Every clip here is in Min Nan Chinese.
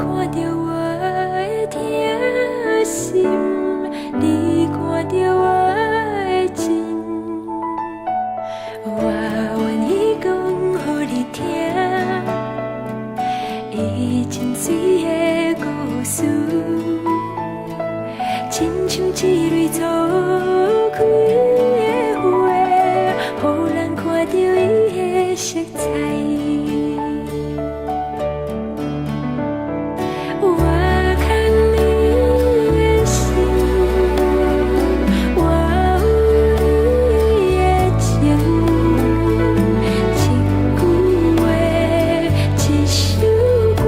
看著我的疼心，你看著我的情，我願意講予你聽，伊真媠的故事，親像一蕊初開的花，予人看著伊的色彩。我牽你的心，我有你的情，一句話，一首歌，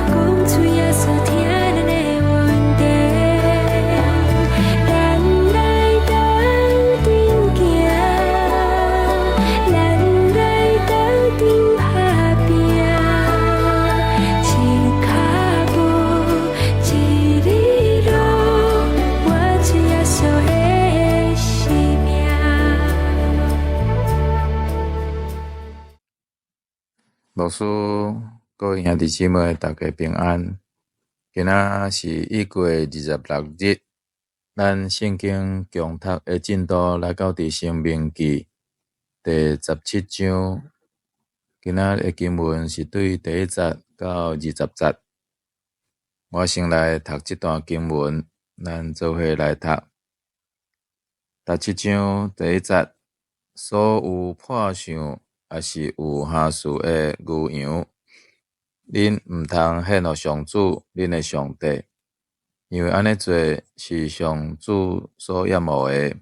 講出耶穌疼咱的問題。咱來鬥陣行，咱來鬥陣拍拚，一跤步，一里路，活出耶穌的生命。牧師，各位兄弟姊妹，大家平安。今仔是1月26日，咱聖經共讀的進度來到佇申命記第17章。今仔的經文是對第一節到20節。我先來讀這段經文，咱做伙來讀。十七章第一節，所有破相抑是有瑕疵的牛羊，恁毋通獻予上主恁的上帝，因為按呢做是上主所厭惡的。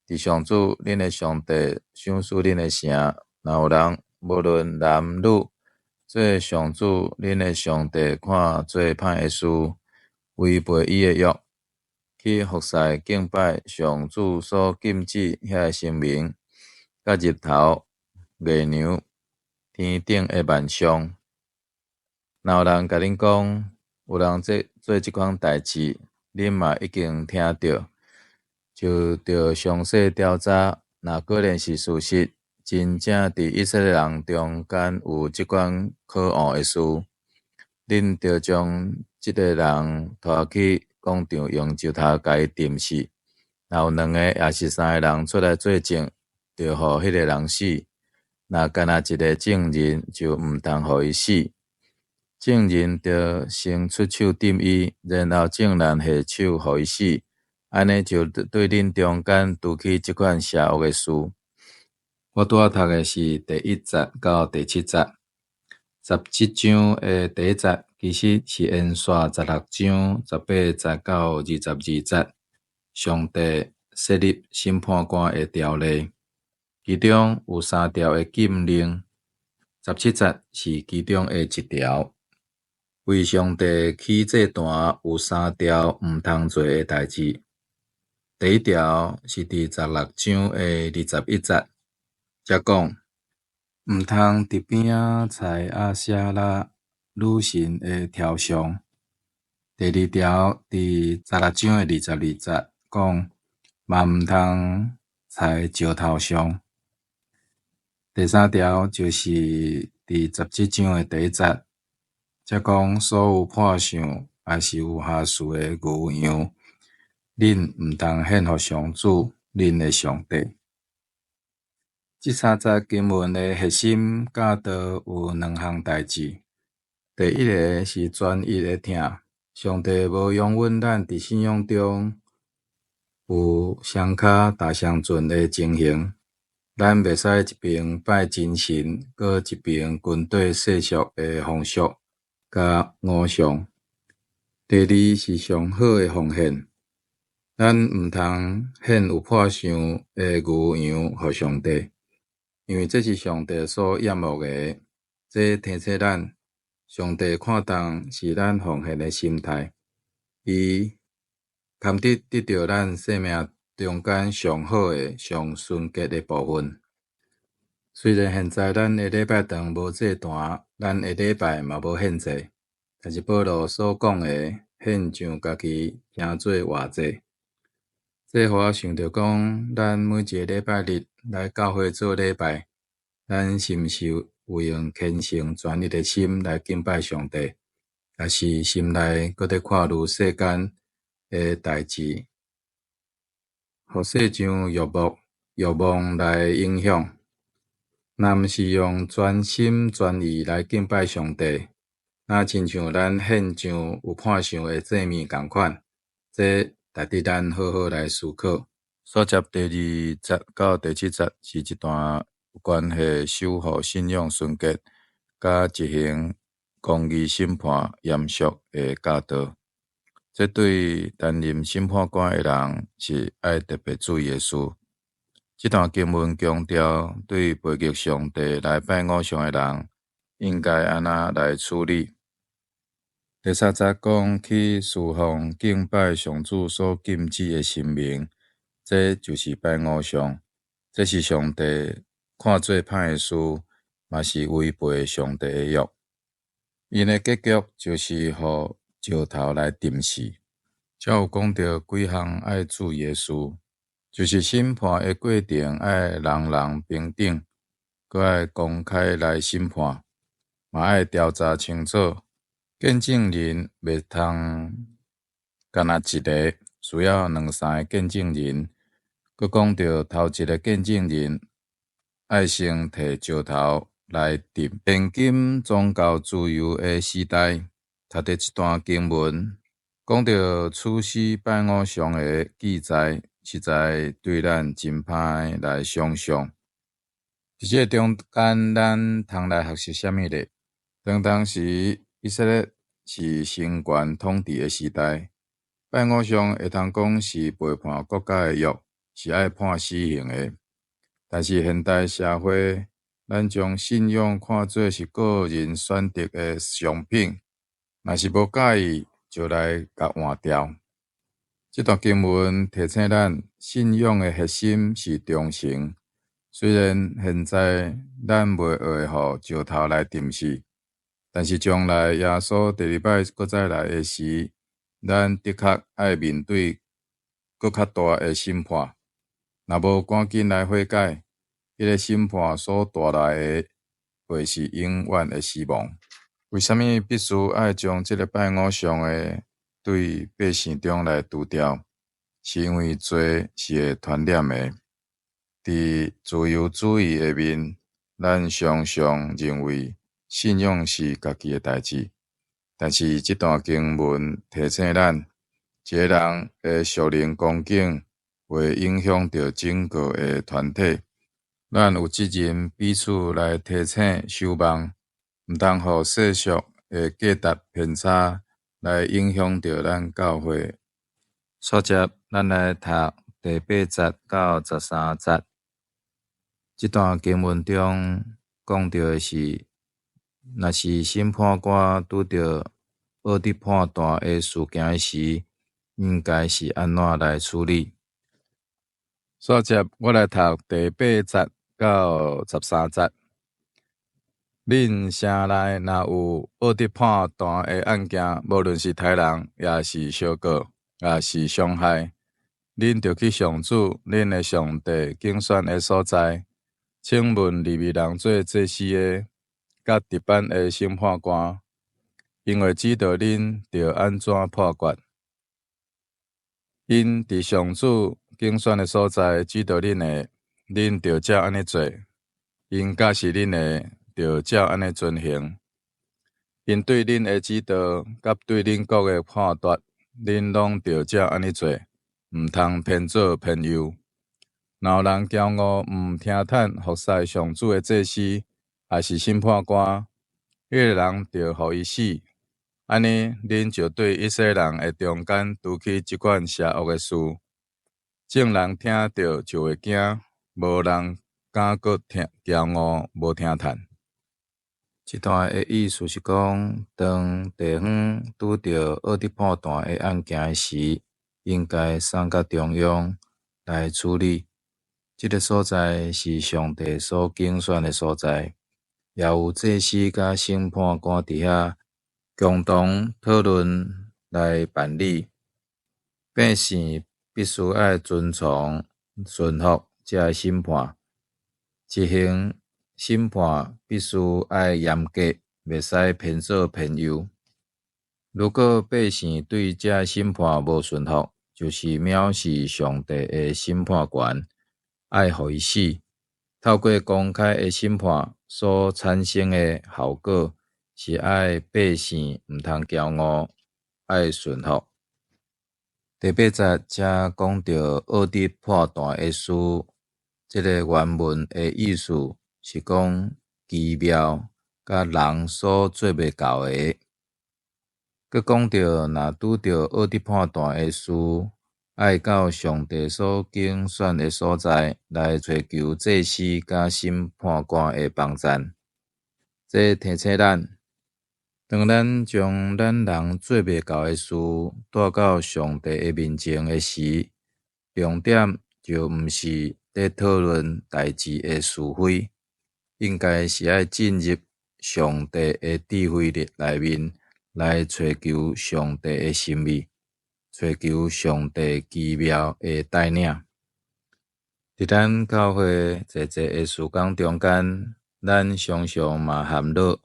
佇上主恁的上帝賞賜恁的城，若有人無論男女，做上主恁的上帝看做歹的事，違背伊的約，去服侍敬拜上主所禁止遐个神明，佮日頭、月娘、天頂的萬象。若有人共恁講，有人做做這款代誌，恁嘛已經聽著，就著詳細調查。若果然是事實，真正佇以色列人中間有這款可惡的事，恁著將這个人拖去廣場，用石頭共伊釘死。若有兩个抑是三个人出來做證，著予彼个人死。若干焦一个證人，就毋通予伊死。證人著先出手釘伊，然後眾人下手予伊死。按呢就對恁中間除去這款邪惡的事。我拄仔讀的是第一節到第七節。十七章的第一節其實是延續16章18節到22節，上帝設立審判官的條例，其中有三條的禁令。十七節是其中的一條。為上帝起祭壇有三條毋通做的代誌。第一條是佇十六章的21節，才講毋通佇邊仔裁亞舍拉女神的雕像。第二條佇十六章的22節講，嘛毋通裁石頭像。第三條就是佇十七章的第一節，才講所有破相抑是有瑕疵的牛羊，恁毋通獻予上主恁的上帝。這三節經文的核心教導有兩項代誌。第一个是專一的疼，上帝無容允咱佇信仰中有雙跤踏雙船的情形。咱袂使一邊拜真神，閣一邊跟綴世俗的風俗佮偶像。第二是上好的奉獻，咱毋通獻有破相的牛羊予上帝，因為這是上帝所厭惡的。這提醒咱，上帝看重是咱奉獻的心態，伊堪得得著咱生命中間上好的、上純潔的部分。雖然現在咱的禮拜堂無祭壇，咱的禮拜嘛無獻祭，但是保羅所講的獻上家己，成做活祭，這予我想著講，咱每一个禮拜日來教會做禮拜，咱是毋是有用虔誠專一的心來敬拜上帝？抑是心內閣咧看慮世間的代誌，予世上慾望欲望來影響。若毋是用全心全意來敬拜上帝，若親像咱現象有判相的祭物仝款，這值得咱好好來思考。煞接第二節到第七節是一段有關係守護信仰純潔，佮執行公義審判嚴肅的教導。這對擔任審判官的人是愛特別注意的事。這段經文強調，對背逆上帝來拜偶像的人，應該按怎來處理。第三節講去事奉敬拜上主所禁止的神明，這就是拜偶像，這是上帝看做歹的事，嘛是違背上帝的約。𪜶的結局就是予石頭來釘死。遮有講著幾項愛注意的事，就是審判的過程愛人人平等，閣愛公開來審判，嘛愛調查清楚。見證人袂通干焦一个，需要兩三个見證人。閣講著頭一个見證人愛先提石頭來擲。現今宗教自由的時代，讀著這段經文，講著處死拜偶像的記載，實在對咱真歹來想像。佇這中間，咱通來學習啥物咧？當當時以色列是神權統治的時代，拜偶像會通講是背叛國家的約，是愛判死刑的。但是現代社會，咱將信仰看做是個人選擇的商品，若是無佮意，就來共換掉。這段經文提醒咱，信仰的核心是忠誠。雖然現在咱袂會予石頭來釘死，但是將來耶穌第二擺閣再來的時，咱的確愛面對閣較大的審判。若無趕緊來悔改，彼个審判所帶來的會是永遠的死亡。為啥物必須愛將這个拜偶像的對百姓中來除掉？是因為罪是會傳染的。佇自由主義下面，咱常常認為信仰是家己的代誌。但是這段經文提醒咱，一个人的屬靈光景會影響著整個的團體。咱有責任彼此來提醒、守望，毋通予世俗的價值偏差來影響著咱教會。煞接，咱來讀第八節到13節。這段經文中講著的是，若是審判官拄著惡得判斷的事件時，應該是按怎來處理？煞接，我來讀第八節到13節。恁城內若有惡得判斷的案件，無論是刣人，抑是相告，抑是傷害，恁著去上主恁的上帝揀選的所在，請問利未人做祭司的，佮值班的審判官，𪜶會指導恁著按怎判決。𪜶佇上主揀選的所在指導恁的，恁著照按呢做；𪜶教示恁的，著照按呢遵行。𪜶對恁的指導，佮對恁國的判斷，恁攏著照按呢做，毋通偏左偏右。若有人驕傲，毋聽趁服侍上主的祭司，抑是審判官，彼个人著予伊死。按呢，恁就對以色列人的中間除去這款邪惡的事。眾人聽著就會驚，無人敢閣聽驕傲，無聽趁。這段的意思是講，當地方拄著惡得判斷的案件時，應該送到中央來處理。這个所在是上帝所揀選的所在，也有祭司佮審判官佇遐共同討論來辦理。百姓必須愛遵從順服這个審判，執行審判必須愛嚴格，袂使偏左偏右。如果百姓對這審判無順服，就是藐視上帝的審判權，愛予伊死。透過公開的審判所產生的效果，是愛百姓毋通驕傲，愛順服。第八節才講著惡得判斷的事，這个原文的意思是講奇妙，佮人所做袂到的。閣講著若拄著惡得判斷的事，愛到上帝所揀選的所在來揣求祭司佮審判官的幫贊。這提醒咱，當咱將咱人做袂到的事帶到上帝的面前的時，重點就毋是佇討論代誌的是非，應該是愛進入上帝的智慧內面來揣求上帝的心意，揣求上帝奇妙的帶領。佇咱教會濟濟的事工中間，咱常常嘛陷落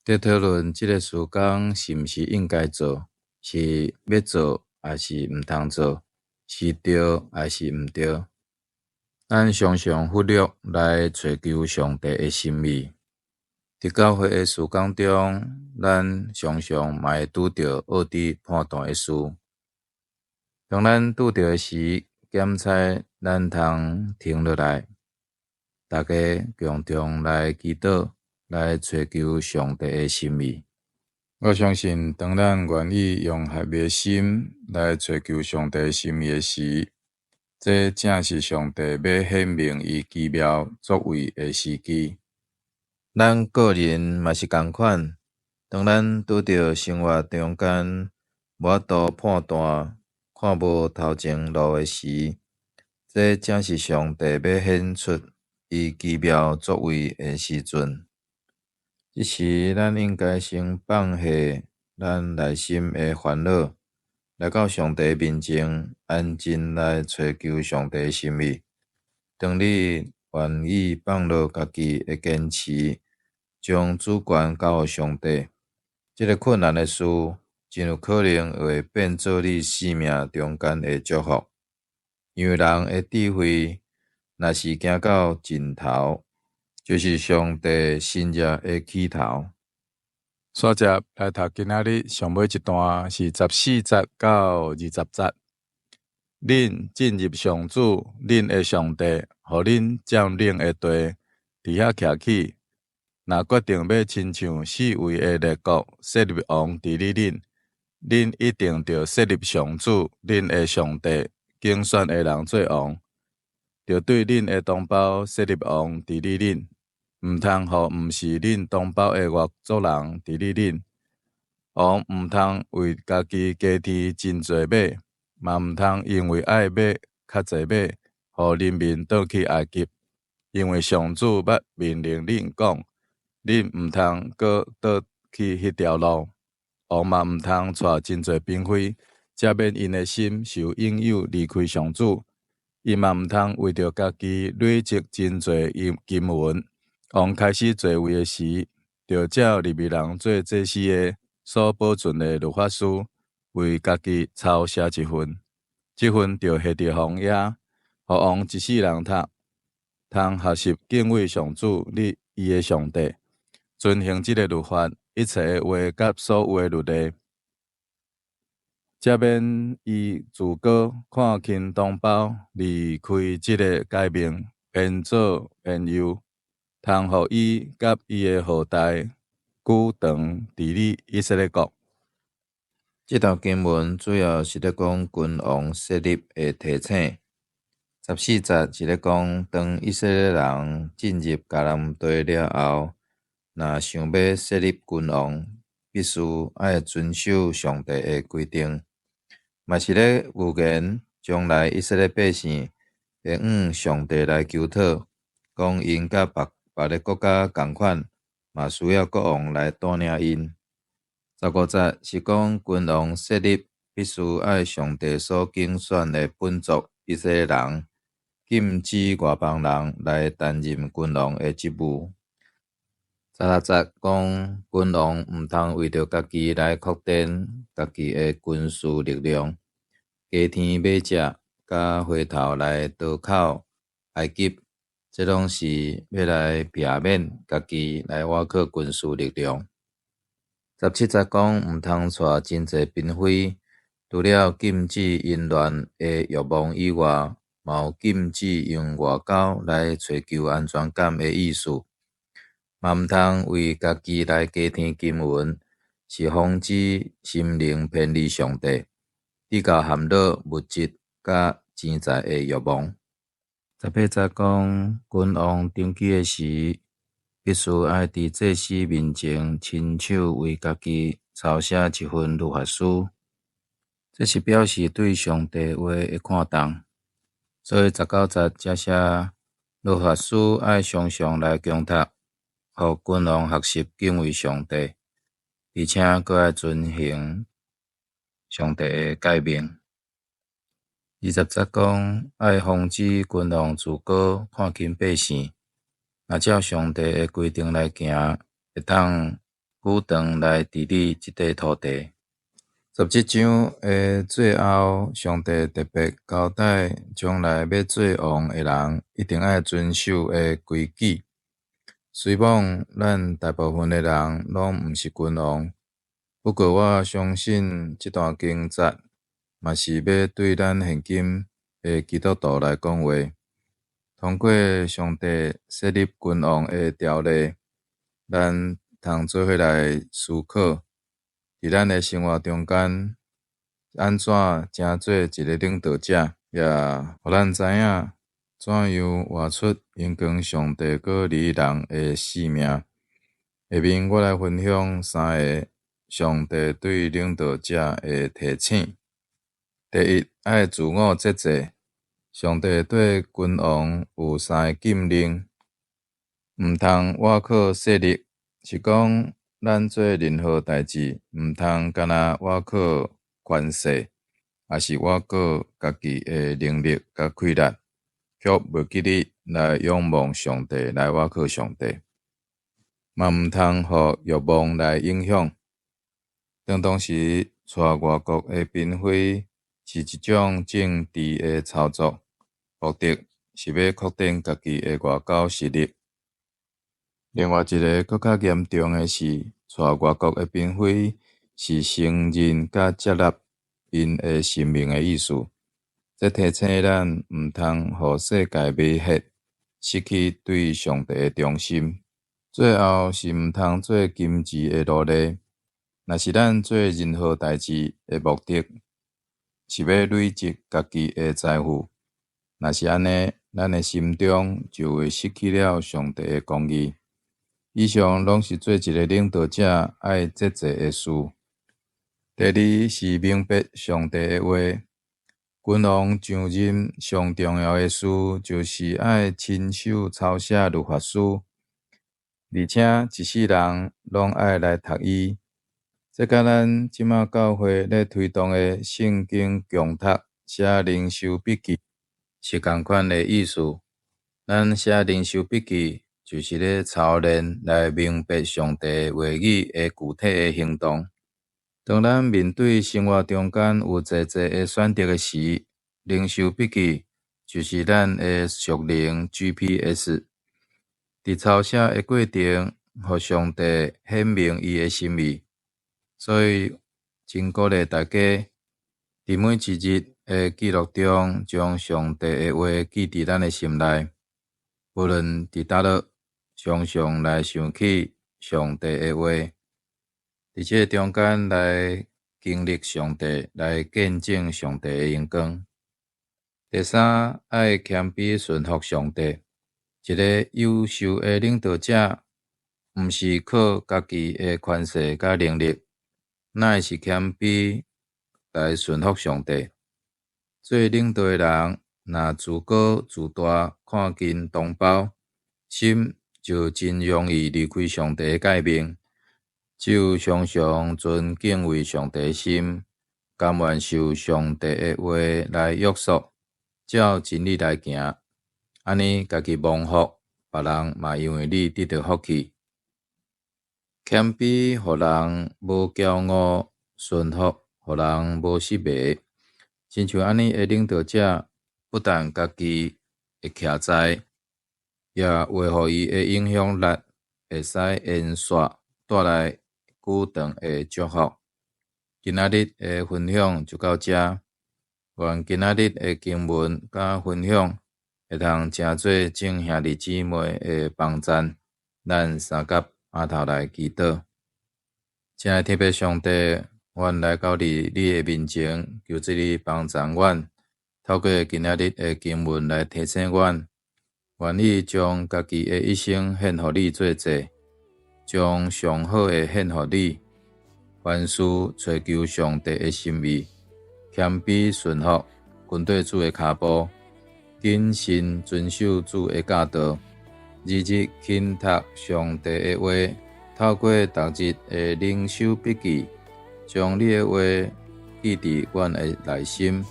佇討論這个事工是毋是應該做，是欲做抑是毋通做，是對抑是毋對。咱常常忽略來揣求上帝的心意。佇教會的事工中，咱常常嘛會拄著惡得判斷的事。當咱拄著的時，檢查咱通停落來，大家共同來祈禱，來揣求上帝的心意。我相信，當咱願意用合一的心來揣求上帝的心意的時，這正是上帝欲顯明伊奇妙作為的時機。咱個人嘛是仝款，當咱拄著生活中間無法度判斷、看無頭前路的時，這正是上帝欲顯出伊奇妙作為的時陣。這時，咱應該先放下咱內心的煩惱，來到上帝面前，安靜來揣求上帝的心意。當你願意放落家己的堅持，將主權交予上帝，這个困難的事，真有可能會變做你生命中間的祝福。因為人的智慧，若是行到盡頭，就是上帝新約的起頭。煞接來讀今仔日上尾一段，是14節到20節。恁進入上主恁的上帝，予恁佔領的地，佇遐徛起，若決定欲親像四圍的列國設立王治理恁，恁一定著設立上主恁的上帝揀選的人做王，著對恁的同胞設立王治理恁，毋通予毋是恁同胞的外族人治理恁。王毋通為家己加添真濟馬，嘛毋通因為愛買較濟馬，予人民倒去埃及。因為上主捌命令恁講，恁毋通閣倒去彼條路。王嘛毋通帶真濟嬪妃，才免𪜶的心受引誘離開上主。伊嘛毋通為著家己累積真濟金金銀。王開始坐位的時，著照利未人做祭司的所保存的律法書，為家己抄寫一份。這份著下佇荒野，予王一世人讀，通學習敬畏上主你伊的上帝，遵行這个律法一切的話佮所有的律例，才免伊自高看輕同胞，離開這个誡命，偏做偏右，通予伊佮伊的後代久長治理以色列國。這段經文主要是咧講君王設立的提醒。14節是咧講，當以色列人進入迦南地了後，若想欲設立君王，必須愛遵守上帝的規定，嘛是咧預言將來以色列百姓會向上帝來求討，講𪜶佮別別个國家仝款，嘛需要國王來帶領𪜶。15節是講君王設立必須愛上帝所揀選的本族以色列人，禁止外邦人來擔任君王的職務。16節講，君王毋通為著家己來擴展家己的軍事力量，加添馬隻，佮回頭來投靠埃及，這攏是欲來避免家己來倚靠軍事力量。17節講，毋通娶真濟嬪妃，除了禁止淫亂的欲望以外，嘛有禁止用外交來揣求安全感的意思。嘛毋通為家己來加添金銀，是防止心靈偏離上帝，直到陷落物質佮錢財的欲望。18節講，君王登基的時，必須愛佇祭司面前親手為家己抄寫一份律法書，這是表示對上帝話的看重。所以19節才寫律法書愛常常來誦讀，予君王學習敬畏上帝，而且閣愛遵行上帝的誡命。20節講，愛防止君王自高，看輕百姓。若照上帝的規定來行，會當久長來治理這塊土地。17章的最後，上帝特別交代將來欲做王的人，一定愛遵守的規矩。雖罔咱大部分的人攏毋是君王，不過我相信這段經節嘛是欲對咱現今的基督徒來講話。通過上帝設立君王的條例，咱通做伙來思考，佇咱的生活中間，按怎成做一个領導者，也予咱知影怎樣活出榮光上帝閣利人的生命。下面我來分享三个上帝對領導者的提醒。第一，愛自我節制。上帝對君王有三个禁令，毋通倚靠勢力，是講咱做任何代誌，毋通干焦倚靠權勢，抑是倚靠家己的能力佮氣力，卻袂記得來仰望上帝，來倚靠上帝。嘛毋通予欲望來影響。當當時娶外國的嬪妃是一種政治的操作，目的是欲擴展家己的外交實力。另外一个閣較嚴重的是，娶外國的嬪妃是承認佮接納𪜶的神明的意思。這提醒咱毋通予世界迷惑，失去對上帝的忠心。最後是毋通做金錢的奴隸。若是咱做任何代誌的目的是欲累積家己的財富，若是按呢，咱的心中就會失去了上帝的公義。以上攏是做一个領導者愛節制的事。第二是明白上帝的話。君王上任上重要的事，就是愛親手抄寫律法書，而且一世人攏愛來讀伊。這佮咱這馬教會咧推動的聖經共讀、寫靈修筆記是仝款的意思。咱寫靈修筆記，就是咧操練來明白上帝話語的具體的行動。當咱面對生活中間有濟濟的選擇的時，靈修筆記就是咱的屬靈 GPS。佇抄寫的過程，予上帝顯明伊的心意。所以，真鼓勵大家佇每一日的記錄中，將上帝的話記佇咱的心內。無論佇佗落，常常來想起上帝的話，佇這个中間來經歷上帝，來見證上帝的榮光。第三，愛謙卑順服上帝。一个優秀的領導者，毋是靠家己的權勢佮能力，乃是謙卑來順服上帝。做領導的人，若自高自大，看輕同胞，心就真容易離開上帝的誡命。只有常常存敬畏上帝的心，甘願受上帝的話來約束，照真理來行，按呢家己蒙福，別人嘛因為你得著福氣。謙卑予人無驕傲，順服予人無失迷。親像按呢的領導者，不但家己會徛在，也會予伊的影響力會使延續，帶來久長的祝福。今仔日的分享就到遮，願今仔日的經文佮分享會通成做眾兄弟姊妹的幫贊。咱相佮阿頭來祈禱。親愛的天父上帝，阮來到你的面前，求主你幫贊阮，透過今仔日的經文來提醒阮，願意將家己的一生獻予你做祭，將上好的獻予你。凡事揣求上帝的心意，謙卑順服，跟綴主的跤步，謹慎遵守主的教導，日日勤讀上帝的話，透過逐日的靈修筆記，將你的話記佇阮的內心。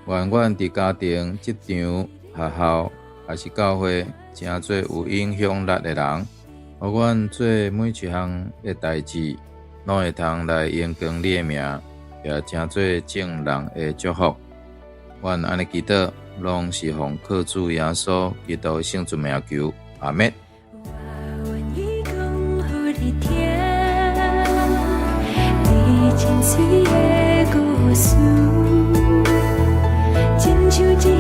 願阮佇家庭、職場、學校，抑是教會，成做有影響力的人，予阮做每一項的代誌，攏會通來榮光你的名，也成做眾人的祝福。阮按呢祈禱，攏是奉靠主耶穌基督的聖尊名求，阿們。我願意講予你聽，你真媠的故事，親像一